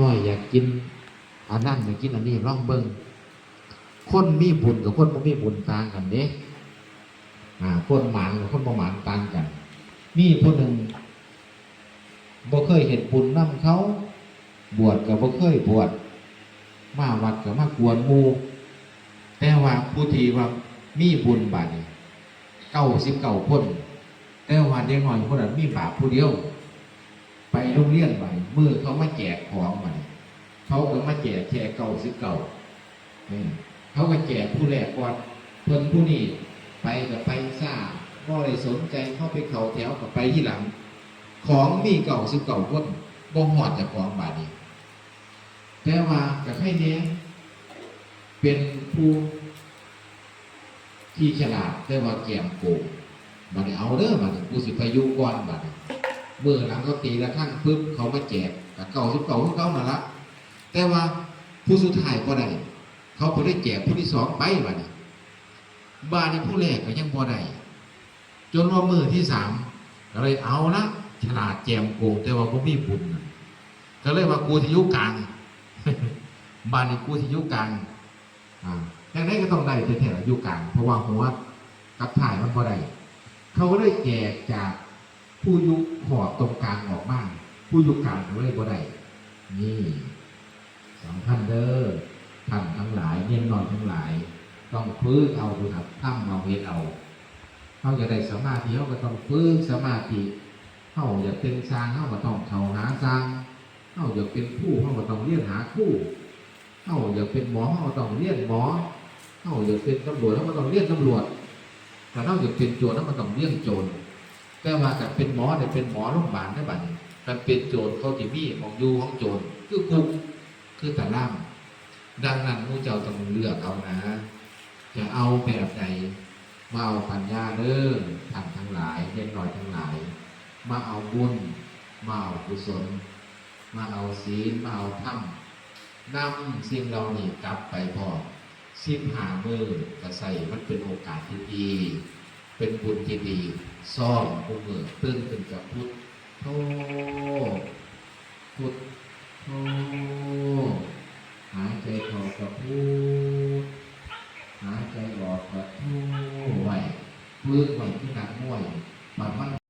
ນ້ອຍຢາກກິນອັນນັ້ນ ຢາກກິນອັນນີ້ ລອງເບິ່ງ. ຄົນມີບຸນກັບຄົນບໍ່ມີບຸນຕ່າງກັນເດ້. ອາ ຄົນໝານກັບຄົນບໍ່ໝານຕ່າງກັນ. ມີຜູ້ໜຶ່ງບໍ່ເຄີຍເຮັດບຸນນຳເຂົາ, ບວດກໍບໍ່ເຄີຍບວດ, ມາວັດກໍມາກວນໝູ່. ແຕ່ວ່າຜູ້ທີ່ວ່າມີບຸນບາດນີ້ ເກົ້າສິບເກົ້າຄົນ, ແຕ່ວ່າເດັກນ້ອຍຄົນນັ້ນມີບາບຜູ້ດຽວ. ໄປໂຮງຮຽນບາດນີ້ ມື້ເຂົາມາແຈກຂອງບາດນີ້ ເຂົາກໍມາແຈກແຄ່ເກົ້າສິບເກົ້າ. ເອີ ເຂົາກໍແຈກຜູ້ແລກກ່ອນ, ເພິ່ນຜູ້ນີ້ໄປກໍໄປຊ້າ, ບໍ່ໄດ້ສົນໃຈ, ເຂົາໄປເຂົ້າແຖວກໍໄປທີຫຼັງ. ຂອງມີເກົ້າສິບເກົ້າຄົນ, ບໍ່ຮອດເຈົ້າຂອງບາດນີ້. ແຕ່ວ່າກໍໃຄແດ່ ເປັນຜູ້ ທີ່ສະຫຼາດ ແຕ່ວ່າແກມໂກງ. ບາດນີ້ເອົາເດີ ບາດນີ້ກູຊິໄປຢູ່ກ່ອນ. ບາດນີ້ມື້ຫຼັງເຂົາຕີລະຄັງປຶບ ເຂົາມາແຈກ ກະເກົ້າສິບເກົ້າຄືເກົ່ານັ້ນລະ, ແຕ່ວ່າຜູ້ສຸດທ້າຍບໍ່ໄດ້, ເຂົາກໍໄດ້ແຈກຜູ້ທີສອງໄປ. ບາດນີ້ ບາດນີ້ຜູ້ແລກກໍຍັງບໍ່ໄດ້. ຈົນວ່າມື້ທີສາມ ກໍເລີຍເອົາລະ ສະຫຼາດແຈມໂກງ ແຕ່ວ່າບໍ່ມີບຸນນະ, ກໍເລີຍວ່າກູຊິຢູ່ກາງ. ບາດນີ້ກູຊິຢູ່ກາງ. ອາ ຈັ່ງໃດກໍຕ້ອງໄດ້ແທ້ໆ ຢູ່ກາງ, ເພາະວ່າຫົວກັບທ້າຍມັນບໍ່ໄດ້. ເຂົາກໍເລີຍແຈກຈາກຜູ້ຢູ່ຂອບຕົງກາງອອກມາ, ຜູ້ຢູ່ກາງກໍເລີຍບໍ່ໄດ້. ນີ້ສຳຄັນເດີ ທ່ານທັງຫຼາຍ, ເນນນ້ອຍທັງຫຼາຍ, ຕ້ອງຝຶກເອົາ ເຮັດເອົາ, ທຳເອົາ, ເຮັດເອົາ. ເຮົາຢາກໄດ້ສະມາທິ ເຮົາກໍຕ້ອງຝຶກສະມາທິ. ເຮົາຢາກເປັນຊ່າງ ເຮົາກໍຕ້ອງເຂົ້າຫາຊ່າງ, ເຮົາຢາກເປັນຄູ ເຮົາກໍຕ້ອງຮຽນຫາຄູ, ເຮົາຢາກເປັນໝໍ ເຮົາກໍຕ້ອງຮຽນໝໍ, ເຮົາຢາກເປັນຕຳຫຼວດ ເຮົາກໍຕ້ອງຮຽນຕຳຫຼວດ, ຄັນເຮົາຢາກເປັນໂຈນ ເຮົາກໍຕ້ອງຮຽນໂຈນ. ແຕ່ວ່າຄັນເປັນໝໍໄດ້ເປັນໝໍໂຮງບານເດ້ບາດນີ້, ຄັນເປັນໂຈນເຂົາຊິມີໝ່ອງຢູ່ຂອງໂຈນ ຄືຄຸກ ຄືຕາລາງ. ດັ່ງນັ້ນໝູ່ເຈົ້າຕ້ອງເລືອກເອົານາ ຈະເອົາແບບໃດ. ມາເອົາປັນຍາເດີ ທ່ານທັງຫຼາຍ, ເດັກນ້ອຍທັງຫຼາຍ, ມາເອົາບຸນ, ມາເອົາກຸສົນ, ມາເອົາສິນ, ມາເອົາທຳ, ນຳສິ່ງເຫຼົ່ານີ້ກັບໄປພ້ອມ. ສິບຫ້າມື້ກະໃຊ້ມັນເປັນໂອກາດທີ່ດີ, ເປັນບຸນທີ່ດີ. ຊ້ອມຄູ່ມື້, ຕື່ນຂຶ້ນກະພຸດໂທ ພຸດໂທ, ຫາຍໃຈເຂົ້າກະພຸດ, ຫາຍໃຈອອກກະໂທໄວ້. ຝຶກໄວ້ຄືນັກມວຍ, ບາດມັນ